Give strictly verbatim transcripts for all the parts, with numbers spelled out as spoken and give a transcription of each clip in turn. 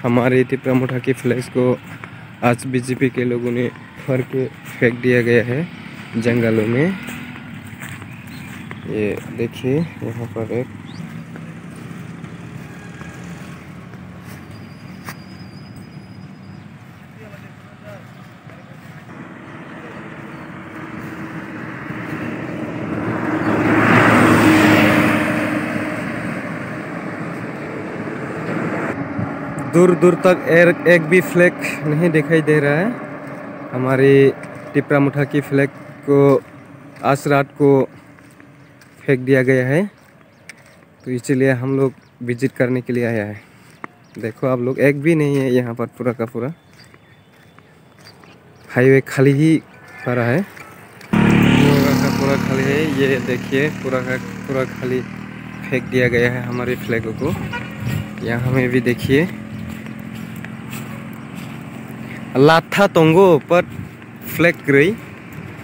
हमारे तिपरा मोठा की फ्लेक्स को आज बीजेपी के लोगों ने फर के फेंक दिया गया है जंगलों में। ये देखिए, यहाँ पर एक दूर दूर तक एर-, एक भी फ्लैग नहीं दिखाई दे रहा है। हमारी टिपरा मुठा की फ्लैग को आज रात को फेंक दिया गया है, तो इसीलिए हम लोग विजिट करने के लिए आया है। देखो आप लोग, एक भी नहीं है यहाँ पर, पूरा का पूरा हाईवे खाली ही पड़ा है, पूरा का पूरा खाली है। ये देखिए, पूरा का पूरा खाली फेंक दिया गया है हमारे फ्लैगों को। यहाँ में भी देखिए, लाथा तोंगो पर फ्लैग रही।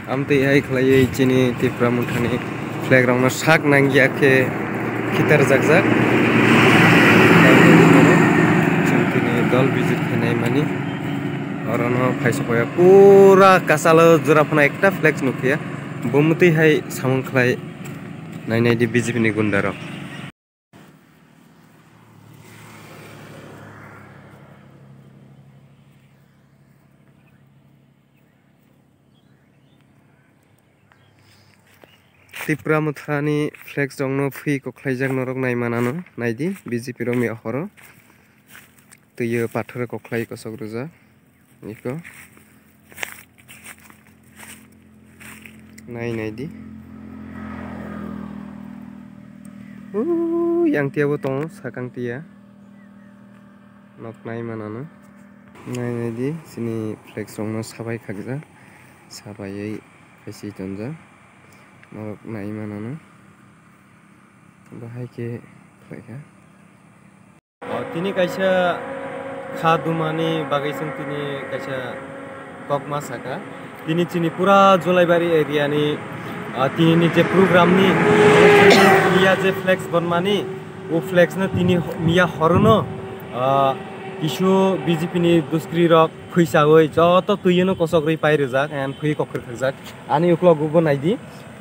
Amtwi hai khlaiwi chini Tipra Mothani flag rokno sak nangya khe khitarjakjak. Chwng tini dol visit khainai mani. Orono phaisa phaia pura kasalo jora phano ekta flag nukya. Bumtwi hai samung khlai nainai di B J P ni gunda rok. Tipra Mothani flex rokno phui koklaijak norok naimanano naidi B J P rokni ahoro twiyo pathoro koklai kosok rwjak iko nai naidi. Uu, yang tiya bo tongo, sakang tiya. Nok nai manano. Nai nai di, chini flex rokno sabai khakjak. Sabaiwi phaiswi tonjak. Norok nai manano. Bahai khe khlaikha. O, tini kaisa kha dumani bagwi chwng tini kaisa kokma saka. Tini chini pura Julaibari area ni, ah, tini ni je program ni miya je flex bonmani, o flex no tini ho-, miya horono, ah, kisu B J P ni duskri rok phuisawi joto twiyono kosok rwi pai rwjak and phui kokrwk khakjak. Ani uklok bo naidi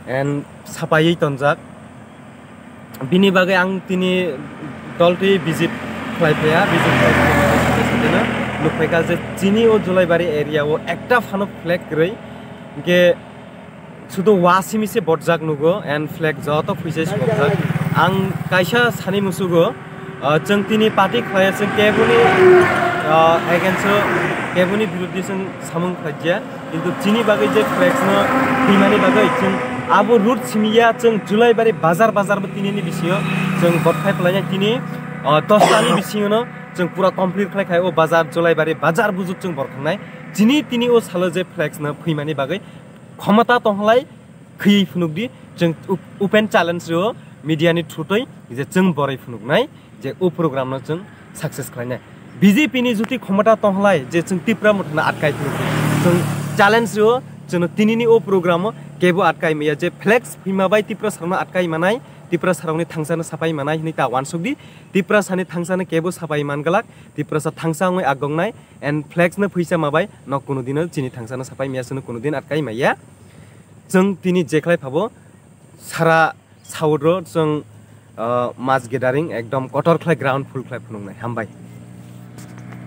and sapaiwi tonjak. Bini bagwi ang tini doltwi visit khlai phaiya, visit khlai phaiya, sate sate no nuk phaikha je chini o Julaibari area o ekta phano flag kwrwi, hwnkhe sudu wa simi se botjak nugo and flag joto phuisai se botjak. Ang kaisa sani musugo, ah, chwng tini party khlaiya, chwng keboni, ah, against o, keboni biruddhe chwng samung khlaijya. Kintu chini bagwi je flex no thwimani bagwi chwng abo route simi ya, chwng Julaibari bazar bazar bo tini ni bisingo chwng bothai phlainai tini, ah, dosta ni bisingo no chwng pura complete khlai khai o bazar Julaibari bazar bujuk chwng borkhangnai. Chini tini o salo je flex no thwimani bagwi khomota tonghlai khwi phunuk di, chwng up-, open challenge rio media ni thutwi je chwng borai phunuknai. Je o program no chwng success khlainai. B J P ni juti khomota tonghlai je chwng Tipra Mothano atkai phuru. Chwng challenge rio, chwngno tinini o program o kebo atkai maya je flex phima bai Tipra sarokno atkai manai, Tipra sarokni thangsano sapai manai hinwi ta wansuk di. Tipra sani thangsano kebo sapai man glak, Tipra sa thangsa wngwi agongnai and flex no phuisa ma bai nok kuno dino chini thangsano sapai maya chwngno kuno din atkai maya. Chwng tini jekhlai phabo sara South ro chwng, ah, mass gathering ekdom kotor khlai ground full khlai phunuknai. Hambai.